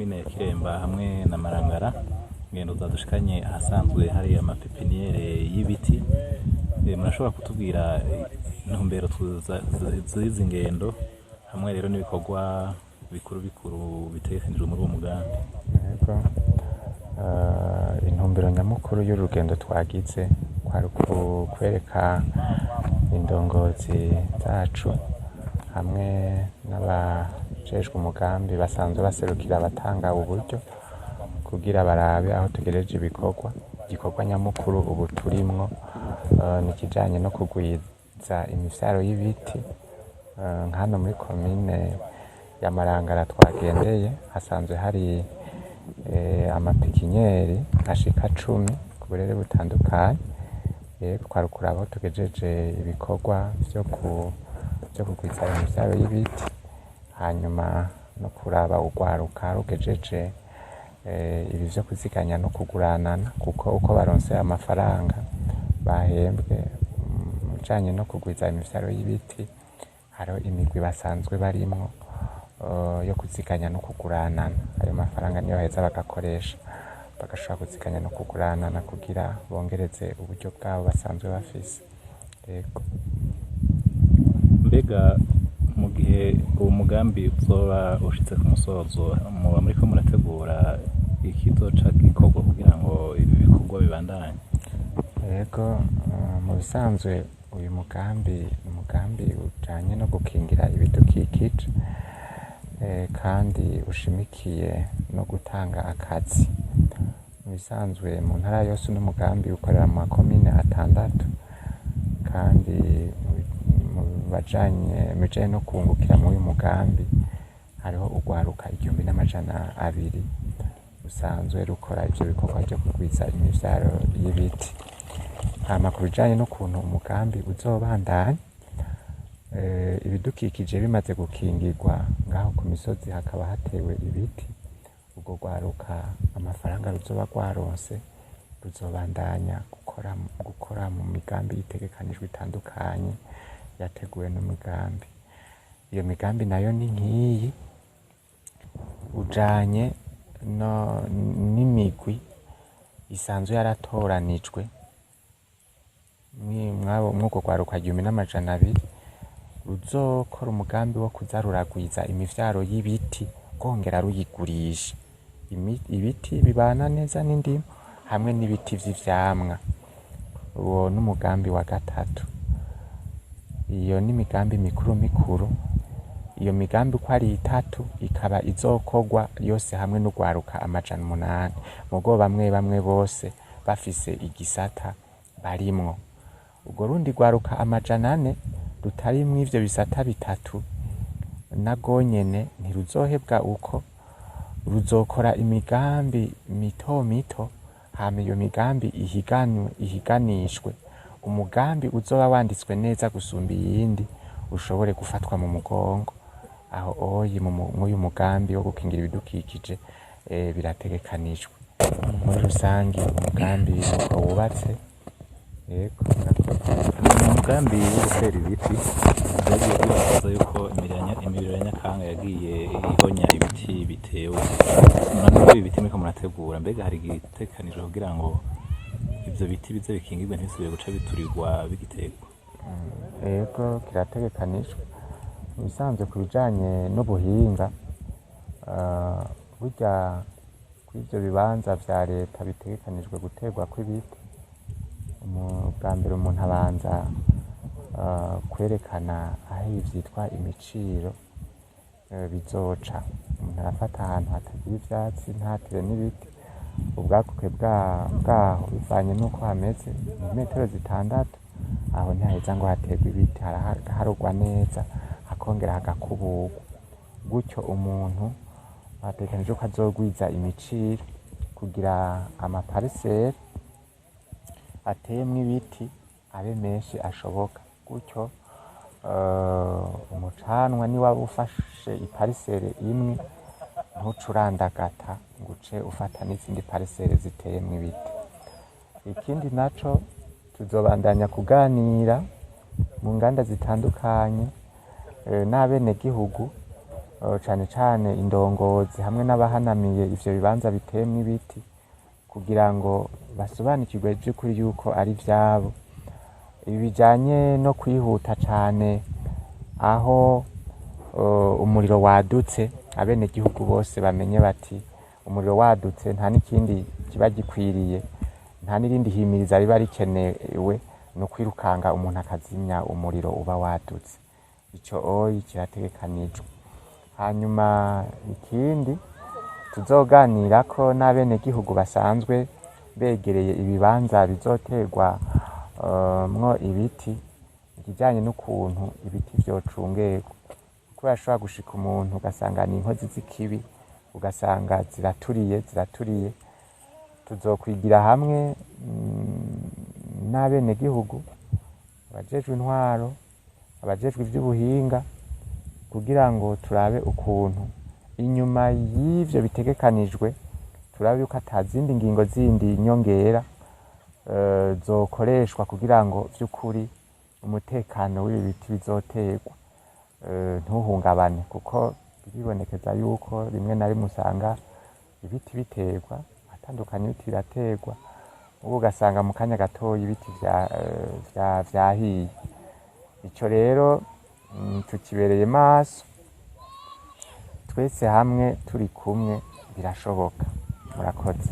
Makomine ya Kiremba hamwe na Marangara, ingendo zadushikanye ahasanzwe hari amapepiniyere y'ibiti. Murashobora kutubwira intumbero z'izi ngendo hamwe rero n'ibikorwa bikuru bikuru bitegekanijwe muri uwo mugambi? Yego. Intumbero nyamukuru y'urugendo twagize kwari kwereka indongozi zacu hamwe n'abajejwe umugambi basanzwe baserukira abatanga uburyo kugira barabe aho tugereje ibikorwa. Igikorwa nyamukuru ubu turimwo ni ikijanye no kugwiza imivyaro y'ibiti. Nk'hano muri komine ya Marangara twagendeye hasanzwe hari amapikinyeri ashika 10 ku burere butandukanye. Rero kwari ukuraba aho tugejeje ibikorwa vyo kugwiza imivyaro y'ibiti, hanyuma no kuraba urwaruka rugejeje ibi vyo kuziganya no kuguranana, kuko uko baronse amafaranga bahembwe mu bijanye no kugwiza imivyaro y'ibiti, hariho imigwi basanzwe barimwo yo kuziganya no kuguranana. Ayo mafaranga niyo baheza bagakoresha bagashobora kuziganya no kuguranana kugira bongereze uburyo bwabo basanzwe bafise. Yego. Mbega mu gihe uwo mugambi uzoba ushitse ku musozo, muba muriko murategura ikizoca gikorwa kugira ngo ibi bikorwa bibandanye? Yego, mu bisanzwe uyu mugambi ni umugambi ujanye no gukingira ibidukikije, kandi ushimikiye no gutanga akazi. Mu bisanzwe mu ntara yose uno mugambi ukorera mu makomine 6, kandi mu bijanye no kungukira muri uyu mugambi hariho urwaruka 1200 rusanzwe rukora ivyo bikorwa vyo kugwiza imivyaro y'ibiti. Hama ku bijanye n'ukuntu umugambi uzobandanya, ibidukikije bimaze gukingirwa ngaho ku misozi hakaba hatewe ibiti, urwo rwaruka amafaranga ruzoba rwaronse ruzobandanya gukora mu migambi itegekanijwe itandukanye yateguwe n'umugambi. Iyo migambi nayo ni nk'iyi ujanye n'imigwi isanzwe yaratoranijwe mw'urwo rwaruka 1200 ruzokora umugambi wo kuza ruragwiza imivyaro y'ibiti rwongera ruyigurisha. Ibiti bibana neza n'indimu hamwe n'ibiti vy'ivyamwa. Uwo n'umugambi wa gatatu. Iyo n'imigambi mikuru mikuru. Iyo migambi uko ari itatu ikaba izokorwa yose hamwe n'urwaruka 800, mugo bamwe bamwe bose bafise igisata barimwo. Urwo rundi rwaruka 400 rutari mw'ivyo bisata bitatu narwo nyene ntiruzohebwa uko, ruzokora imigambi mito mito, hama iyo migambi ihiganishwe. Umugambi uzoba wanditswe neza gusumba iyindi ushobore gufatwa mu mugongo. Aho oyi mw'uyu mugambi wo gukingira ibidukikije birategekanijwe. Muri rusangi umugambi uko wubatse. Yego, murakoze. Mu mugambi wo gutera ibiti vyagiye bigaragaza yuko imiriro ya Nyakanga yagiye ihonya ibiti bitewe. Murabona ko ibi biti muriko murategura, mbega hari igitegekanijwe kugira ngo ivyo biti bize bikingirwe ntibisubire guca biturirwa bigiterwa? Yego, kirategekanijwe. Mu bisanzwe ku bijanye n'ubuhinga, burya kw'ivyo bibanza vya leta bitegekanijwe guterwako ibiti, bwa mbere umuntu abanza kwerekana aho ibi vyitwa imiciro bizoca. Umuntu arafata ahantu hatagira ivyatsi ntatere n'ibiti, ubwaguke bwaho bivanye n'uko hameze ni metero 6, aho ntihaheza ngo haterwe ibiti, haraharugwa neza hakongera hagakuburwa. Gutyo umuntu hategekanijwe ko azogwiza imiciro kugira amapariseri ateyemwo ibiti abe menshi ashoboka. Gutyo umucanwa niwaba ufashe ipariseri imwe ntuce urandagata ngo uce ufata n'izindi pariseri ziteyemwo ibiti. Ikindi naco tuzobandanya kuganira mu nganda zitandukanye n'abenegihugu. cane cane indongozi hamwe n'abahanamiye ivyo bibanza biteyemwo ibiti, kugira ngo basobanukirwe vy'ukuri yuko ari ivyabo. Ibi bijanye no kwihuta cane aho umuriro wadutse, abenegihugu bose bamenye bati umuriro wadutse nta n'ikindi kiba gikwiriye, nta n'irindi himiriza riba rikenewe, ni ukwirukanga umuntu akazimya umuriro uba wadutse. Ico oyi kirategekanijwe. Hanyuma ikindi tuzoganirako n'abenegihugu basanzwe begereye ibibanza bizoterwa mwo ibiti, ikijanye n'ukuntu ibiti vyocungerwa, kuko birashobora gushika umuntu ugasanga ni inkozi z'ikibi, ugasanga ziraturiye ziraturiye. Tuzokwigira hamwe n'abenegihugu, abajejwe intwaro, abajejwe ivy'ubuhinga, kugira ngo turabe ukuntu inyuma y'ivyo bitegekanijwe turabe yuko ata zindi ngingo zindi nyongera zokoreshwa kugira ngo vy'ukuri umutekano w'ibi biti bizoterwa ntuhungabane, kuko biribonekeza yuko rimwe na rimwe usanga ibiti biterwa atandukanye, ibiti biraterwa ubu ugasanga mu kanya gatoya ibiti vyahiye. Ico rero tukibereye maso twese hamwe turi kumwe birashoboka. Murakoze.